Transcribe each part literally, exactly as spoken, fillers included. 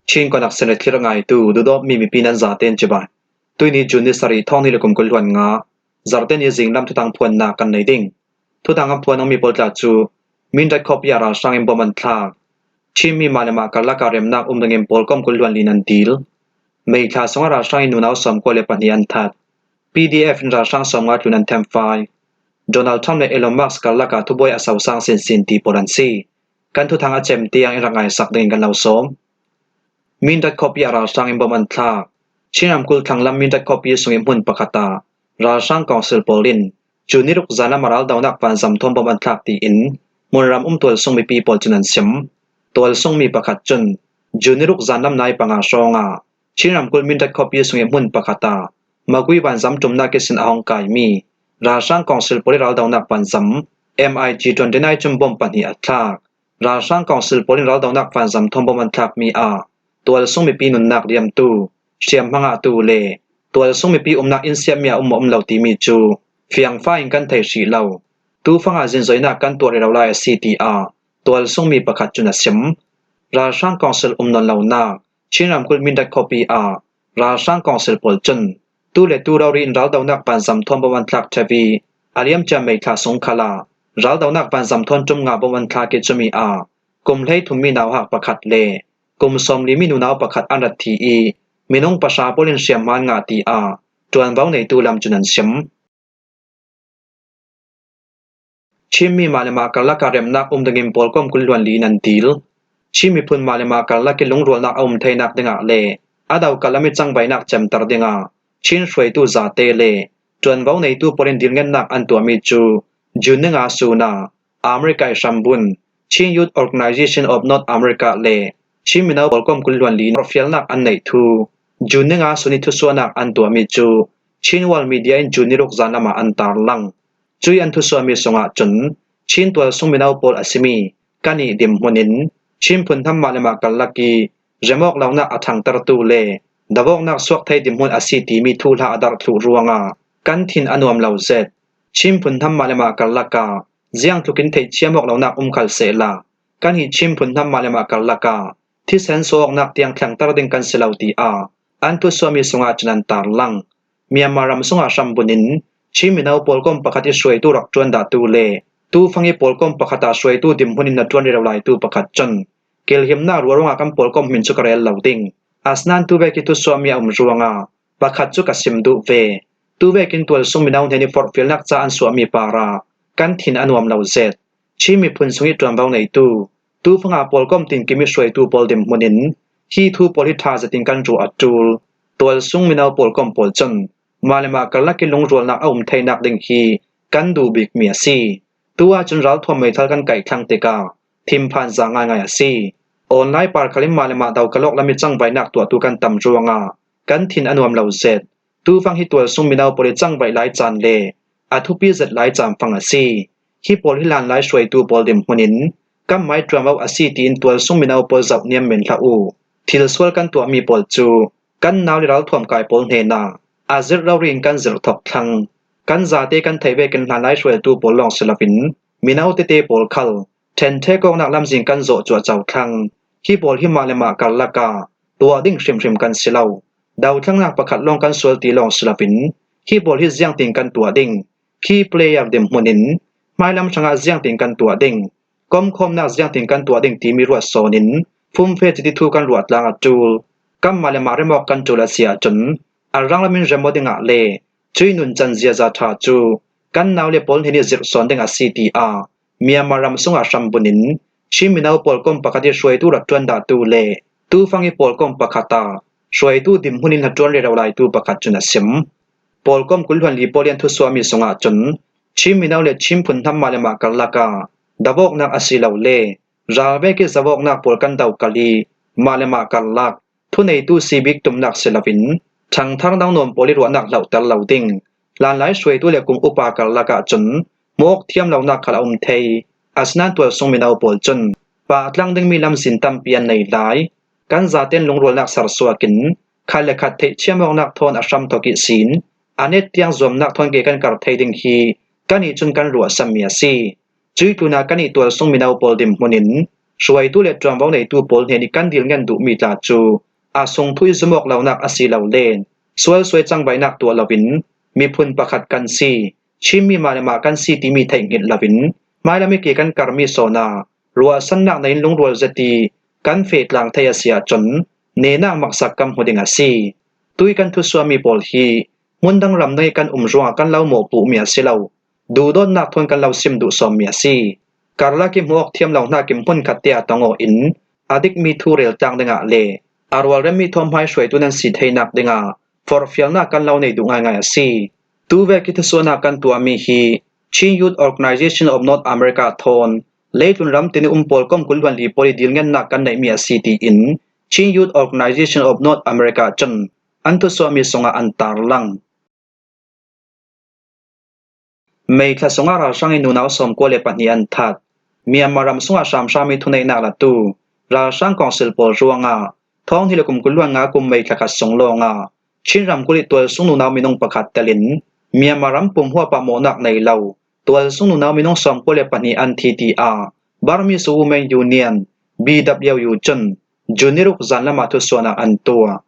Chin Konak Senate thlir ngaitu dudawp mi mipi nan zaten cibai. Tuini June ni sarih thawng hnih le kum kul hluan nga, Zarhte ni zinglam thuthang phuannak kan nei ding. Thuthang a phuan awng mi pawl tla cu Mindat khuapi ah ralhrang in bom an thlak. Chin mi mah le mah karlak ah remnak um dingin pawlkom kul hluan li nan dil. May thla sungah ralhrang in nunau sawmkua le pahnih an that. P D F in ralhrang sawmnga tlun an themfai. Donald Trump le Elon Musk karlak ah thubuai a sosang sinsin ti pawl an si. Kan thuthang a cem tiang in rak ngaisak dingin kan lo sawm. Mindat khuapi ah ralhrang in bom an thlak. Chin ramkulh thlanglam Mindat khuapi sungin hmun pakhat ah ralhrang kawngsil pawl in June ni ruk zanlam ah raldonak vanzam thawn bom an thlak tiin hmunram um tualsung mipi pawl cun an sim. Tualsung mi pakhat cun June ni ruk zanlam nai panga hrawngah Chin ramkulh Mindat khuapi sungin hmun pakhat ah magui vanzam ṭumnak ihsin a hong kaimi ralhrang kawngsil pawl ih raldonak vanzam M I G twenty-nine cun bom pahnih a thlak. Ralhrang kawngsil pawl in raldonak vanzam thawn bom an thlakmi ah tualsung mipi nunnak liamtu, hriamhma ngahtu le tualsung mipi umnak inn siatmi a um maw um lo timi cu fiangfa in kan thei hrih lo. Tufang ah zinzoinak kan tuah rero lai a si, tiah tualsung mi pakhat cun a sim. Ralhrang kawngsil um nawn lonak Chin ramkulh Mindat khuapi ah ralhrang kawngsil pawl cun tu le tu rori in raldonak vanzam thawn bom an thlak ṭheu ih a liamcia May thla sung khal ah raldonak vanzam thawn ṭum nga bom an thlak ih cumi ah kum hleithum mi nauhak pakhat le kum sawmli mi nunau pakhat an rat thi ih minung pahra pawl in hriamhma an ngah, tiah ṭuanvo neitu lam cun an sim. Chin mi mah le mah karlak ah remnak um dingin pawlkom kul hluan li nan dil. Chin miphun mah le mah karlak ih lungrualnak a um theinak dingah le a dokalh lam ih cangvaihnak cemter dingah Chin hruaitu zate le ṭuanvo neitu pawl in dilngennak an tuahmi cu June ni nga sun ah America ih hrambun Chin Youth Organization of North America le Chin mino pawlkom kul hluan li forhfialnak an neih thu June ni nga sun ih thusuahnak an tuahmi cu Chin World Media in June ni ruk zanlam ah an tarlang. Cuih an thusuahmi sungah cun Chin tualsung mino pawl a simi kan ih dinhmun in Chin phunhnam mah le mah karlak ih remawk lonak a ṭhangtertu le dovawknak suak thei dinhmun a si timi thuhla a darh thluh ruangah kan thin a nuam lo zet. Chin phunhnam mah le mah karlak ah ziangtluk in theihthiam awk lonak um khal sehla kan ih Chin phunhnam mah le mah karlak ah thisen suah awknak tiang thlengter ding kan si lo, tiah an thusuahmi sungah cun an tarlang. Myanmar ram sungah hrambun in Chin mino pawlkom pakhat ih hruaitu rak ṭuan dahtu le tufang ih pawlkom pakhat ah hruaitu dinhmun in na ṭuan rero laitu pakhat cun kilhimnak ruah ruangah kan pawlkom hmin cu ka rel lo ding. Asinain tuvek ih thusuahmi a um ruangah pakhat cu ka sim duh ve. Tuvek in tualsung mino hnen ih forhfialnak ca an suahmi parah kan thin a nuam lo zet. Chin miphun sung ih ṭuanvo neitu, tufang ah pawlkom tinkim ih hruaitu pawl dinhmun in hi thu pawl hi ṭha zetin kan ruah a ṭul. Tualsung mino pawlkom pawl cun mah le mah karlak ih lungrualnak a um theinak ding hi kan duh bikmi a si. Tu ahcun ralthuam meithal kan kaihthlang tikah thinphan za ngaingai a si. Online par khal in mah le mah dokalawk lam ih cangvaihnak tuahtu kan tam ruangah kan thin a nuam lo zet. Tufang hi tualsung mino pawl ih cangvaih lai caan le a thupi zet lai caan fang a si. Hi pawl hi hlanlai hruaitu pawl dinhmun in kanmah ih ṭuanvo a si tiin tualsung mino pawl zohniam men hlah uh. Thilsual kan tuahmi pawl cu kan nau le ralthuam kai pawl hnenah a zirh rori in kan zirh thawk thlang. Kan zate kan theih vekin hlanlai hruaitu pawl lawng si loin mino tete pawl khal ṭhenṭhek awknak lamzin kan zawh cuahco thlang. Hi pawl hi mah le mah karlak ah tuah ding hrimhrim kan si lo. Dothlengnak pakhat lawng kan sual ti lawng si loin hi pawl hi ziangtin kan tuah ding, key player dinhmun in hmailam hrangah ziangtin kan tuah ding, komkhawmnak ziangtin kan tuah ding timi ruat sawn in fumfe citi thu kan ruah tlang a ṭul. Kanmah le mah remawk kan ṭul a si ahcun a ranglam in rem aw dingah le cuih nuncan ziaza ṭha cu kan nau le pawl hnen ih zirh sawn ding a si, tiah Myanmar ram sungah hrambun in Chin mino pawlkom pakhat ih hruaitu rak ṭuan dahtu le tufang ih pawlkom pakhat ah hruaitu dinhmun in hnaṭuan rero laitu pakhat cun a sim. Pawlkom kul hluan li pawl ih an thusuahmi sungah cun Chin mino le Chin phunhnam mah le mah karlak ah dovawknak a si lo le ralvek ih zovawknak pawl kan dokalh ih mah le mah karlak thuneitu si bik tumnak si loin ṭhangthar naunuam pawl ih ruahnak hlohter lo ding, hlanlai hruaitu le kum upa karlak ahcun hmuh awk thiam lonak khal a um thei. Asinain tualsung mino pawl cun pahtlang dingmi lamzin tampi an nei lai. Kan zaten lungrualnak sersuak in khat le khat theihchiam awknak thawn a hram thawk ihsin a net tiang zuamnak thawn ke kan karh thei ding hi kannih cun kan ruahsanmi a si. Cuih tlunah kannih tualsung mino pawl dinhmun in hruaitu le ṭuanvo neitu pawl hnenih kan dil ngen duh mi tla cu a sung thu i zum awk lonak a si lo len sualsuai cangvaihnak tuah loin miphun pakhat kan si. Chin mi mah le mah kan si timi theih hngilh loin hmailam i ke kan karmi sawn ah ruahsannak nei in lungrual zet i kan feh tlang thei a si ahcun nehnak maksak kan hmu ding a si. Tui kan thusuahmi pawl hi hmun dang ram dang i kan um ruangah kan lo mawhpuhmi a si lo, duhdawtnak thawn kan lo sim duh sawmmi a si. Karlak i hmuh awk thiam lo hnakin hmunkhat te ah tong aw in a dikmi thu rel tlang dingah le a rualremmi thawn hmai hruaitu nan si theinak dingah forhfialnak kan lo nei duh ngaingai a si. Tuvek i thusuahnak kan tuahmi hi Chin Youth Organization of North America thawn leitlun ram tin i um pawl kawmkul hluan li pawl i dil ngennak kan neihmi a si, tiin Chin Youth Organization of North America cun an thusuahmi sungah an tarlang. May thla sungah ralhrang in nunau sawmkua le pahnih an that. Myanmar ram sungah hramhrammi thuneinak latu ralhrang kawngsil pawl ruangah thawng hnih le kum kul hluan nga kum May thla khat sung lawngah Chin ramkulh i tualsung nunau minung pakhat telin Myanmar ram pumhuap ah mawhnak nei lo tualsung nunau minung sawmkua le pahnih an thi, tiah Burmese Women Union, B W U cun June ni ruk zanlam ah thusuahnak an tuah.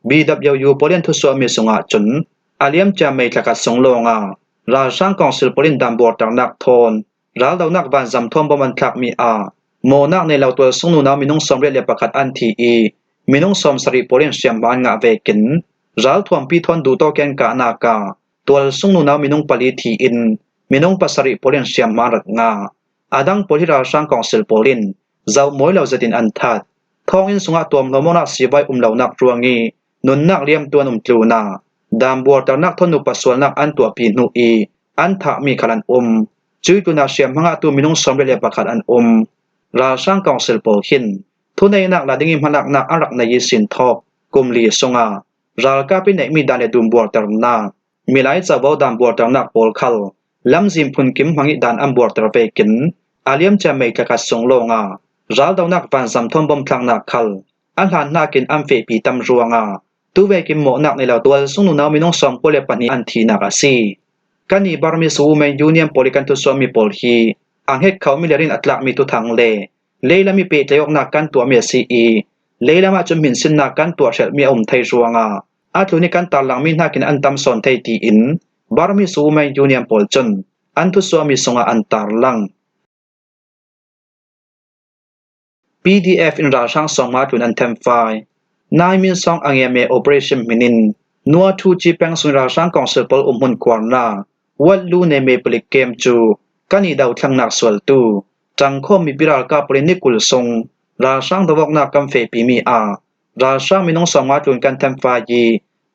B W U pawl in thusuahmi sungah cun a liamcia May thla khat sung lawngah ralhrang kawngsil pawl in dan buarternak thawn raldonak vanzam thawn bom an thlakmi ah mawhnak nei lo tualsung nunau minung sawmriat le pakhat an thi i minung sawmsarih pawl in hriamhma an ngah vekin ralthuampi thawn duhtawk i an kahnak ah tualsung nunau minung pali thi in minung pasarih pawl in hriamhma an rak ngah. A dang pawl hi ralhrang kawngsil pawl in zoh mawi lo zetin an that. Thawnginn sungah tuamhlawm awknak sivai um lonak ruang i nunnak liamtu an um tlunah dan buarternak thawn nupa sualnak an tuahpi hnu i an thahmi khal an um. Cui tlunah hriamhma ngahtu minung sawmriat le pakhat an um. Ralhrang kawngsil pawl hin thuneihnak la ding i hmalaknak an rak nei i sin thawk kum li sungah ralkap i neihmi dan le dum buarternak, milai covo dan buarternak pawl khal lamzin phunkim hmang i dan an buarter vekin a liamcia May thla khat sung lawngah raldonak vanzam thawn bom thlaknak khal a hlan hnakin an fehpi tam ruangah tuvekin mawhnak nei lo tualsung nunau minung sawmkua le pahnih an thihnak a si. Kan i Burmese Women Union pawl i kan thusuahmi pawl hi a hnget khomi le rin a tlakmi thuthang le leilam i pehtlaih awknak kan tuahmi a si i leilam ahcun hminsinnak kan tuah hrialmi a um thei ruangah a tlun i kan tarlangmi hnakin an tam sawn thei, tiin Burmese Women Union pawl cun an thusuahmi sungah an tarlang. P D F in ralhrang sawmnga tlun an themfai. Naimin Song Angeme operation hmin in Nua Thu Ci peng sung ralhrang kawngsil pawl umhmun khuarnak Wat Lu Neme palik kem cu kan i dothlengnak sualtu ṭangkhawm mipi ralkap pawl in ni kul sung ralhrang dovawknak kan fehpimi ah ralhrang minung sawmnga tlun kan themfai i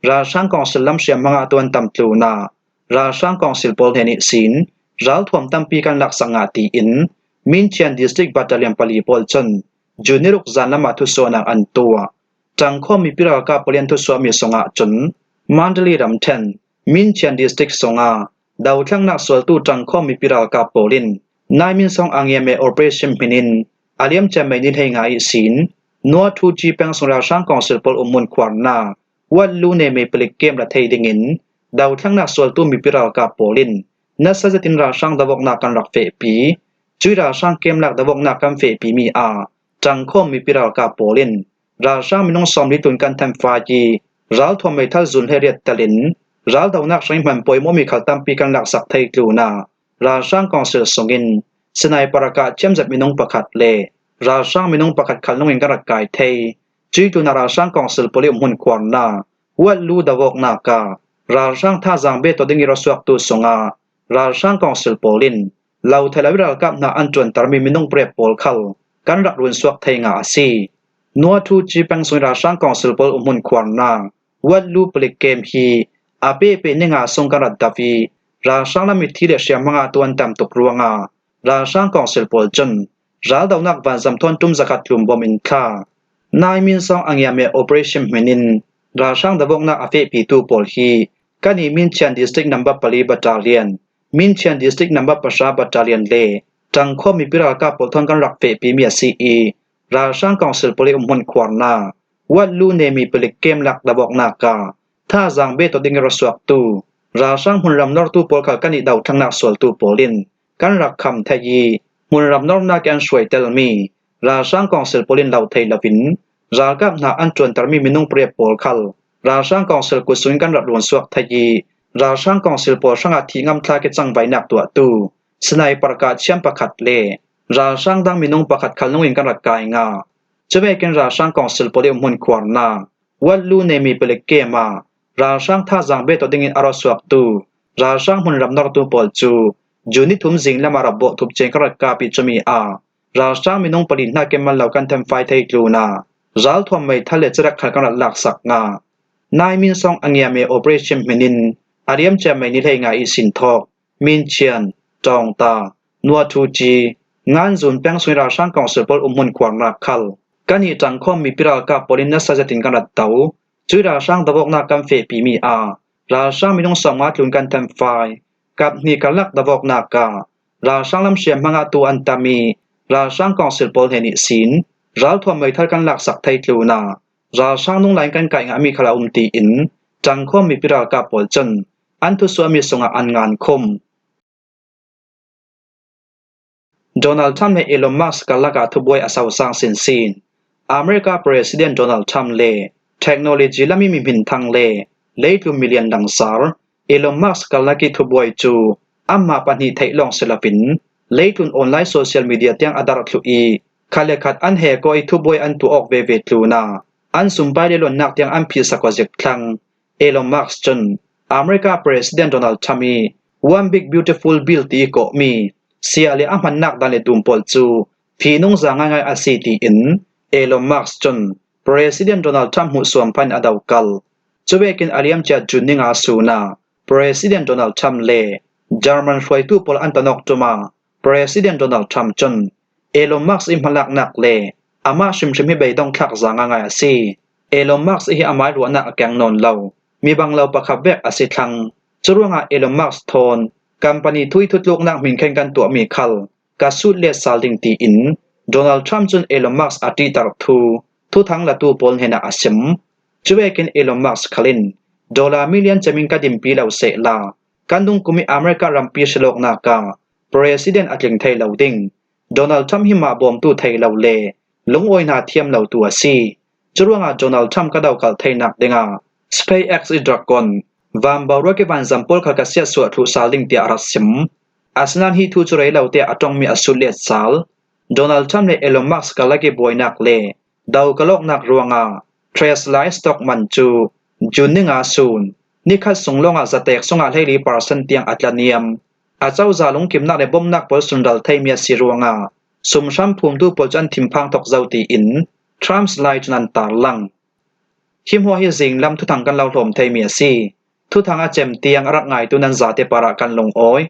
ralhrang kawngsil lam hriamhma ngahtu an tam tlunah ralhrang kawngsil pawl hnen ihsin ralthuam tampi kan laksak ngah, tiin Minchian District Battalion pali pawl cun June ni ruk zanlam ah thusuahnak an tuah. Ṭangkhawm mipi ralkap pawl in thusuahmi sungah cun Mandalay ramṭhen Minchian District sungah dothlengnak sualtu ṭangkhawm mipi ralkap pawl in Naimin Song Angeme operation hmin in a liamcia May ni hleinga ihsin Nua Thu Ci peng sung ralhrang kawngsil pawl umhmun khuarnak Wat Lu Neme palik kem la thei dingin dothlengnak sualtu mipi ralkap pawl in nasa zetin ralhrang dovawknak kan rak fehpi. Cui ralhrang kem lak dovawknak kan fehpimi ah ṭangkhawm mipi ralkap pawl in ralhrang minung sawmli tlun kan themfai i ralthuam meithal zun hlei riat telin raldonak hrang i hman pawimawhmi khal tampi kan laksak thei tlunah ralhrang kawngsil sungin Sinai Parak ah ciamzet minung pakhat le ralhrang minung pakhat khal nungin kan rak kai thei. Cui tlunah ralhrang kawngsil pawl i umhmun khuarnak Wat Lu dovawknak ah ralhrang thazaang be tawh ding i ruahsuaktu sungah ralhrang kawngsil pawl in lo thei lo i ralkap hna an ṭuantermi minung pariat pawl khal kan rak runsuak thei ngah a si. Nua Thu Ci peng sung i ralhrang kawngsil pawl umhmun khuarnak Wat Lu palik kem hi a pehpeh ni nga sung kan rak dap i ralhrang lam i thi le hriamhma ngahtu an tam tuk ruangah ralhrang kawngsil pawl cun raldonak vanzam thawn ṭum zakhat tlun bom in thla. Naimin Song Angeme operation hmin in ralhrang dovawknak a fehpitu pawl hi kan i Minchian District number pali battalion, Minchian District number pahra battalion le ṭangkhawm mipi ralkap pawl thawn kan rak fehpimi a si i ralhrang kawngsil pawl i umhmun khuarnak Wat Lu Neme palik kem lak dovawknak ah thazaang be tawh ding i ruahsuaktu ralhrang hmunram nortu pawl khal kan i dothlengnak sualtu pawl in kan rak kham thei i hmunram nornak i an hruaitelmi Ralhrang kawngsil pawl in lo thei lovin, ralkap hna an ṭuantermi minung pariat pawl khal ralhrang kawngsil kut sungin kan rat ruang suak thei i, ralhrang kawngsil pawl hrangah thih ngam thla kicangvainak tuahtu sniper kah thiam pakhat le ralhrang dang minung pakhat khal nungin kan rat kai ngah. Cuvekin ralhrang kawngsil pawl i umhmun khuarnak Wat Lu Nemi Palik kem ah ralhrang thazaang bet aw dingin a rawsuaktu ralhrang hmun ramnortu pawl cu June ni thum zing lam ah rak bawh thup ciang ka rat kap i cumi ah ralhrang minung pali hna kemal lo kan thenfai thei tlun ah ralthuam meithal le cirak khal kan rat laksak ngah. Nai Min Song a ngiame operation hmin in a liamcia May ni hleinga ihsin thawk Minchian, Tawngta, Nuathuci, Nganzun peng sungin ralhrang kawngsil pawl umhmun khuarnak khal kan i ṭangkhawm mipi ralkap pawl in nasa zetin kan rat to. Cui ralhrang dovawknak kan fehpimi ah ralhrang minung sawmnga tlun kan thenfai. Kap hnih karlak dovawknak ah ralhrang lam hriam hmangah tu an tam i ralhrang kawngsil pawl hnen ihsin ralthuam meithal kan laksak thei tlun ah ralhrang nung lai in kan kaih ngahmi khal a um tiin ṭangkhawm mipi ralkap pawl cun an thusuahmi sungah an ngan khum. Donald Trump le Elon Musk karlak ah thubuai a sosang sinsin. America President Donald Trump le technology lam i mi hminthang le leitlun milian langsar Elon Musk karlak i thubuai cu amah pahnih theih lawng si loin leitlun online social media tiang a darh thluh i khat le khat an he kaw i thubuai an tuah awk veve tlun ah an sumpai le luannak tiang an phihsak aw zik thlang. Elon Musk cun America President Donald Trump i One Big Beautiful Bill ti i kawhmi sia le a hmannak dan le dum pawl cu fihnung za ngaingai a si tiin Elon Musk cun President Donald Trump hmuhsuam phan a dokal. Cuvekin a liamcia June ni nga sun ah President Donald Trump le German hruaitu pawl an tonawk ṭum ah President Donald Trump cun Elon Musk i hmalaknak le amah hrimhrim hi beidong thlak za ngaingai a si. Elon Musk hi amai ruahnak a keng nawn lo, mi bang lo pakhat vek a si thlang. Curuangah Elon Musk thawn company thu i thutluknak hmin khen kan tuahmi khal ka sut let sal ding tiin Donald Trump cun Elon Musk a ṭihter thu thuthang latu pawl hnenah a sim. Cuvekin Elon Musk khal in dollar million cemin ka dinpi lo sehla kan dungkum i America rampi hrilawknak ah President a tling thei lo ding Donald Trump hi mah bawmtu thei lo le lungawi hna thiam lotu a si. Curuangah Donald Trump ka dokalh theinak dingah SpaceX i Dragon, van boruak i vanzam pawl khal ka siatsuah thluh sal ding tiah a rak sim. Asinain hi thu cu rei lo tiah a ṭongmi a sut let sal. Donald Trump le Elon Musk karlak i buainak le dokalawknak ruangah Tesla i stock man cu June ni nga sun nikhat sung lawngah zatek sungah hleili percent tiang a tlaniam. A cozah lungkimnak le bawmhnak pawl sunral theimi a si ruangah sumhram phumtu pawl cu an thinphang thok zo tiin Trump lai cun an tarlang. Hi hmuah hi zinglam thuthang kan lo hlawm theimi a si. Thuthang a cem tiang a rak ngaitu nan zate parah kan lungawi.